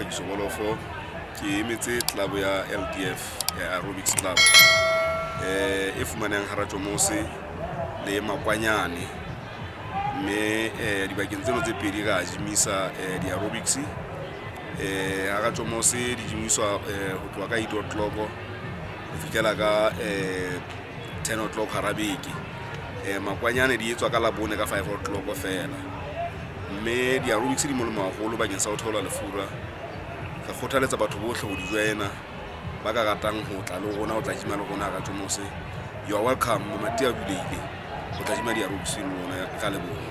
Pakiso Bolofo. Ke emetse club ya LDF ya Aerobics Club e fumanehang hara Tjomose le Makwanyane. Mme dibakeng tseno tse pedi ra jimisa di-aerobics. Hara Tjomose di jimiswa ho tloha ka 8 o'clock ho fihlela ka 10 o'clock hara beke. Makwanyane di etswa ka Labone ka 5 o'clock feela. Mme di-aerobics di molemo haholo bakeng sa ho theola lefura. Re kgothaletsa batho bohle ho di joina ba ka ratang ho tla le rona, ho tla jima le rona hara Tjomose. You are welcome, mamati a bulehile ho tla jima di-aerobics le rona. Ka leboha.